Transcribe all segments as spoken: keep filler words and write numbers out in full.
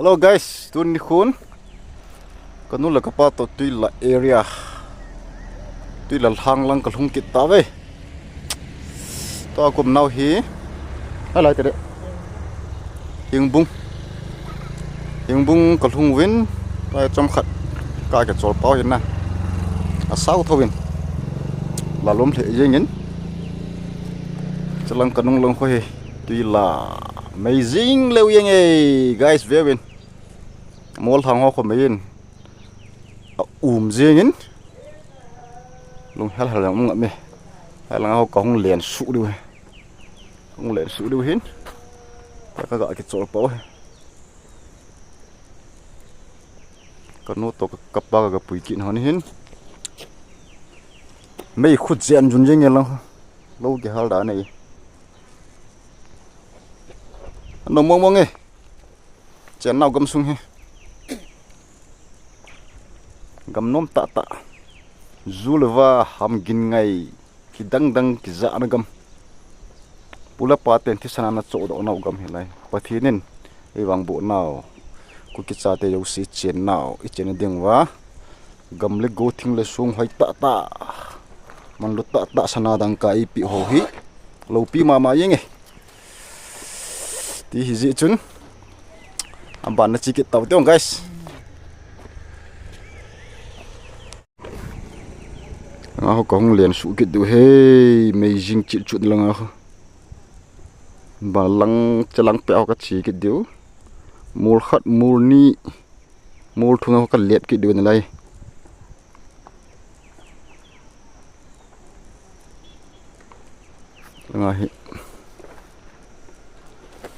Hello guys, tuni khun kanu le kapa toh Tuila area, Tuila lhang lang kalhung kit tauve. Tua kum nau hi, hai lai tere. Hingbung. Hingbung kalhung uvin, tua chomkhat kakichol pau hin na. Asao thouvin. Lalom lheh jengin. Chulang kanung lang khu hi. Tuila. Amazing leu jeng e, guys, veuvin. Mol thang ho khu mei in. Aum jengin. Lung hel hel jong um ngam e. Hai lang ho kahung len suh diu hi. Hung len suh diu hin. Ka, ka, kakichol pau hi. Kanu toh ka, kapa ka, kapui kit hon hin. Mei khu chen jun jeng e lang. Lou kihal dan e. Anom mong mong e. Chennau gamsung hi. Gam nom tah tah. Ju le va ham gin ngai. Kidang dang kijahna gam. Pu le pa ten thisan a ana chohdoh nau gam hilai. Pathen in eivangboh nau. Kuki chate jouse ichen nau, ichen ding uva. Gam le go thing le song hoi tah tah. Manlu tah tah sana dangka eipeh ho hi. Loupi mama jeng e. Ti hi jeh chun. Aban na che kit tau te ong guys. Langa ho kahung len suh kit diu hi, amazing chit chut langa ho. Ba lang che lang pe ho kache kit diu. Mol khat, mol ni, mol thum ho kalep kit diu nalai. Langa hi.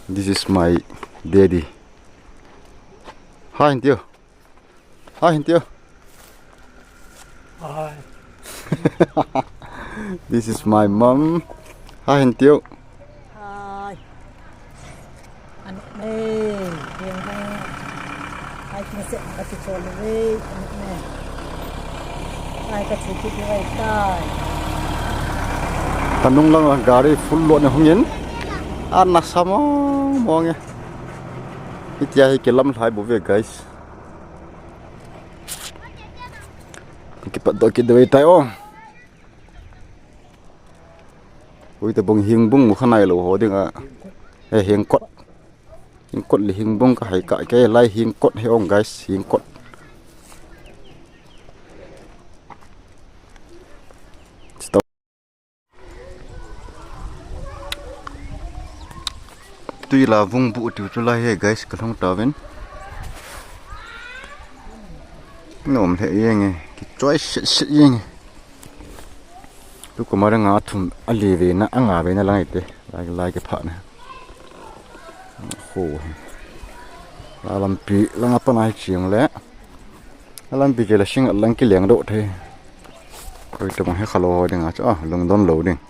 This is my daddy. Hi, Intiu. Hi, Intiu. Hi. This is my mom. Hi, Intiu. Hi. Anu ne, yang hai. Hai, kini se, ati chol le, anu ne. Hai, ka chiki di wai tai. Kanung lang gari full load na hungin. Ana samo mo nge. Itia hi kilam lhai bou ve, guys. Kipat doh kit deu tai o. Ui, tabang hingbung mu khanai lou ho dinga. Eh, hingkot. Hingkot le hingbung kahai kah e, lai hingkot hi ong, guys, hingkot. Tuila vung bu tiu chu lai hi, guys, kalhung tauvin. Nom lheh jeng e, kichoi set set jeng e. Tukum a dang a thum, ali ve na, anga ve na lang ite, lai, lai kipha na. Ho. La lampi, langa pana hi ching le. La lampi che la sing lang kileng doh thei. Koi tabang hi khalou ho dinga chu, a, lungdon lou ding.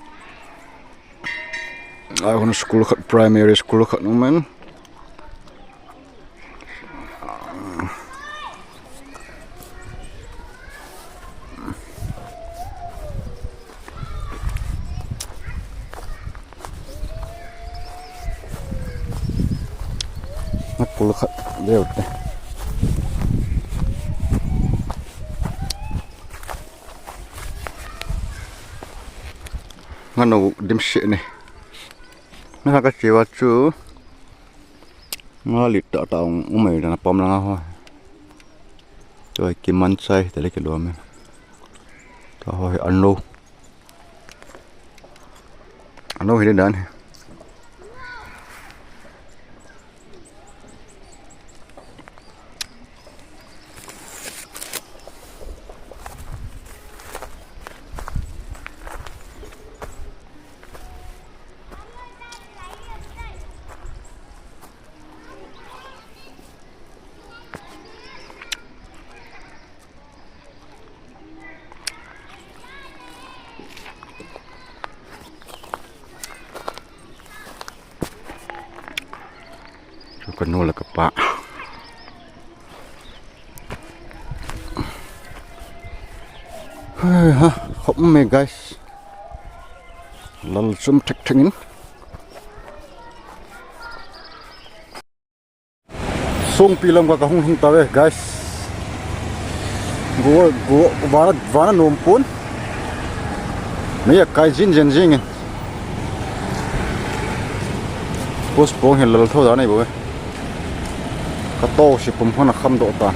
Ahun school khat, primary school khat um in. Nakul khat deu te. Ngano dim se ni. Nga ka chewa chu. Nga li ta ta ong umai dana pom langa ho. Toi kiman chai te le kilom e. Ta ho hi anlo. Anlo hi dan. Chu kanu le kapa. Ha, khop me guys. Lal chum thek thek in. Songpi lam ka, ka hung lhung tave, guys. Go, go, vana, vana nom pon. Mei akai jin jin jing in. Post pong hin lal tho da nei bo ve. Ka to si pum hon a kham doh ta.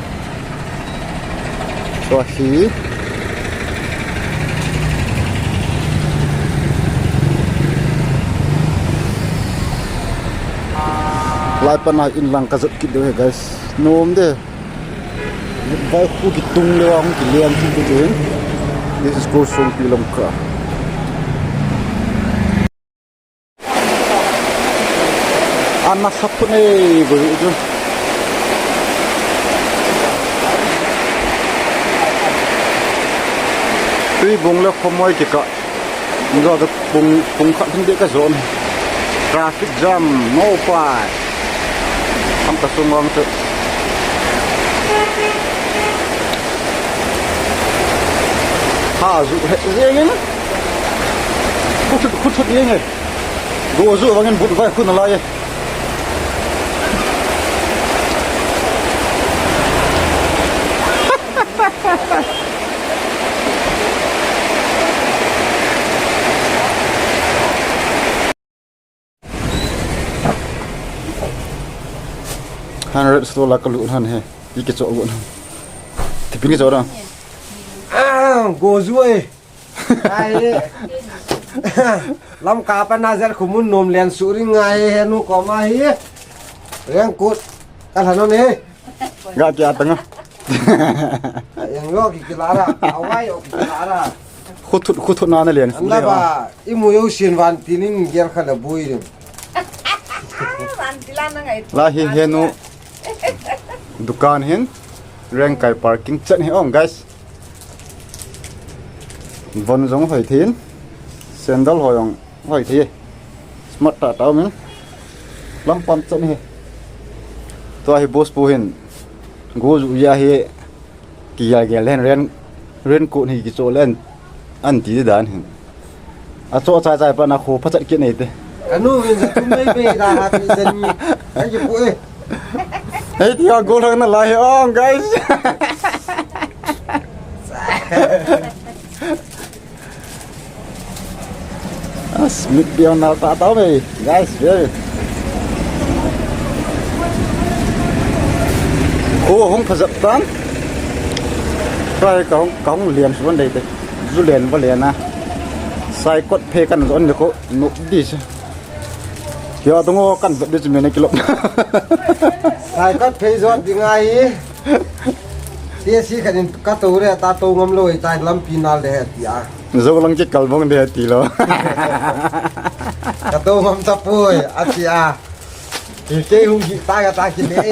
Tua hi. Lai pana in lang ka jot kit deu he, guys. Nom de. Vai khu kitung le wa hung kilian kit deu. This is called Songpi lam ka. Ana sa phut nei, go ju. Tui bung le khomoi kikah. Go ka pung, pung khat hung de ka jon. Traffic jam, no pai. Am ka sung wang chu. Ha, ju he, jeng in. Khu thut, khu thut jeng he. Go ju vangin but vai khu na lai e. Hundred store la ka lut han he. Ike cho got han. Tipin ke cho da. Ah, go ju e. Ai. Lamka pa na jar khumun nom len suh ring ngai he nu koma hi. Reng kut. Ka lhanon he. Ga kya tanga. Yang yo ki kilara. Awai o ki kilara. Khu thut, khu thut na na len. Anna ba, imu yo sin van tinin gel khala bui rim. Van tilan na ngai. La hi he nu. Dukan hin. Rengkai parking chan hi ong, guys. Von jong hoi thin. Sandal ho jong hoi thi. Smart ta tau min. Lampam chan hi. Tua hi boss pu hin. Go ju ya hi. Ki ya gel hen ren, ren ko ni ki cho len. An ti dan hin. A cho chai chai pa na kho pha chat kit nei te. Anu vin sa tum bei bei da ha ti sen ni. Ai ki pu e. Hei, tia go lang na lai he ong, guys. As mit biang nal ta tau mei, guys, ve. Ko hung phajap tan. Kai ka hung, ka hung lian suan dei te. Zu lian va lian a. Sai kot phe kan zon ko nuk di se. Kio tungo kan vet di chu mene kilo. Sai kot phe zot di ngai. Tia si khanin ka to re ta to ngam lo ta lampi nal de he tia. Zo lang ki kal bong de he ti lo. Ka to ngam ta poi a tia. Ki ke hung ki ta ka ta ki ne.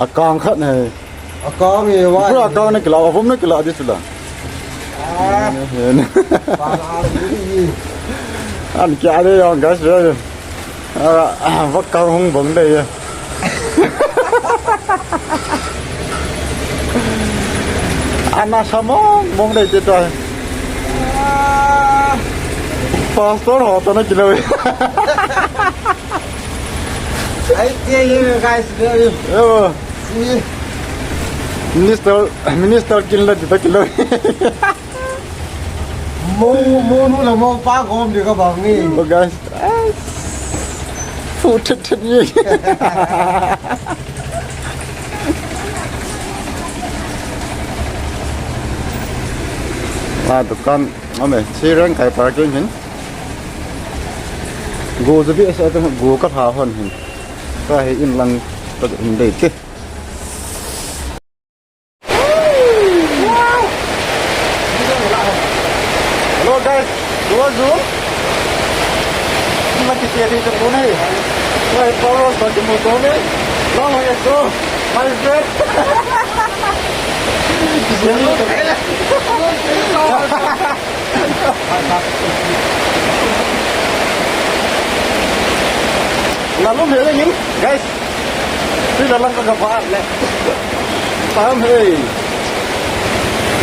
A kang khat ne. A kang e wa. Pura a kang ne kila, a vom ne kila di chu la. Ah. Pa la di. An kya de yong guys. Ah, va kang hung bong de ya. Ana sa mong mong de te ta. Pastor ho to na kila. Ai, tia hi, guys, tia hi. Ewa. Si. Minister, minister kin la dita kilo. Mo, mo nu la mo pa gom di ka bang ni. Oh, guys. Fu thit thit ni. La dukan, ame, si Rengkai parking hin. Go zu bi sa ta go ka tha hon hin. Ka he in lang ta hin dei te. Hello guys, go zu. Mati tia tia tu nai. Wai paro sa tu mo tu nai. Long way ago. My friend. Lalu mele ngin, guys. Tui la lang ka ka pa le. Paham he.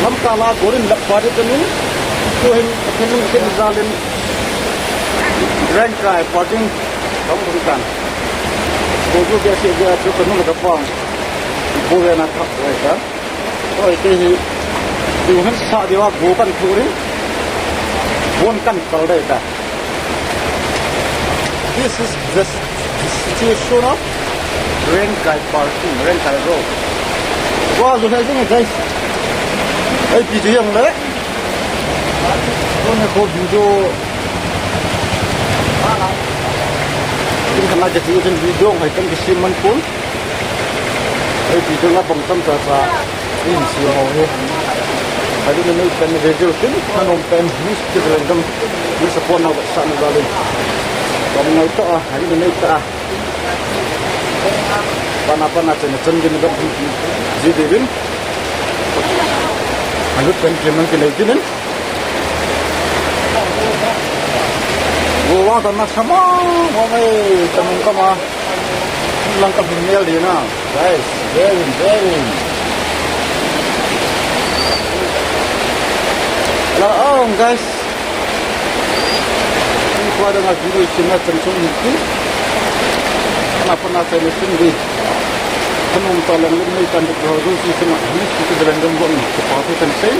Lamka la gorin la pa de tun. Tu hin, hin, hin zalin. Rengkai parking. Kam bukan. Ko ju ke se ja chu ka nu ka pa. Bo ve na thak ve ka. Oi, ke hi. Ju han sa de wa go kan thu ri. Bon kan kal de ta. This is the situation of Rengkai parking, Rengkai road. Wa ju hai jing, guys. Ai, pi ju yang le. Ko ne ko video. Kin kana ke ti jin video hai kan ke sim man pun. Ai, video la bang tam ta ta. In si mo he. Hai ni nei pen video kin, kan om pen ni ki rengdam. Ni support na sa na dalin. Kan ngai ta, hai ni nei ta. Pana, pana, chen, chen, gin, gam, ji, di, gin. Alut pen, chen, man, kin, gin, gin. Go, wang, tan, na, sama, wang, eh, tan, kama. Lang, kam, ni, di, na. Guys, very, very. La, oh, guys. Tua dang a video sim na chan chung hi ki. Na pa na chai na sim di. Kan um ta lang lim nei kan dik ho du si sim na. Ni si ki dalang dang bon ki pa tu kan sei.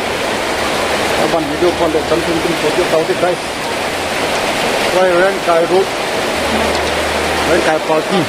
Aban video pa le kan tum tum ko tau ti, guys. Wai Rengkai road. Rengkai parking.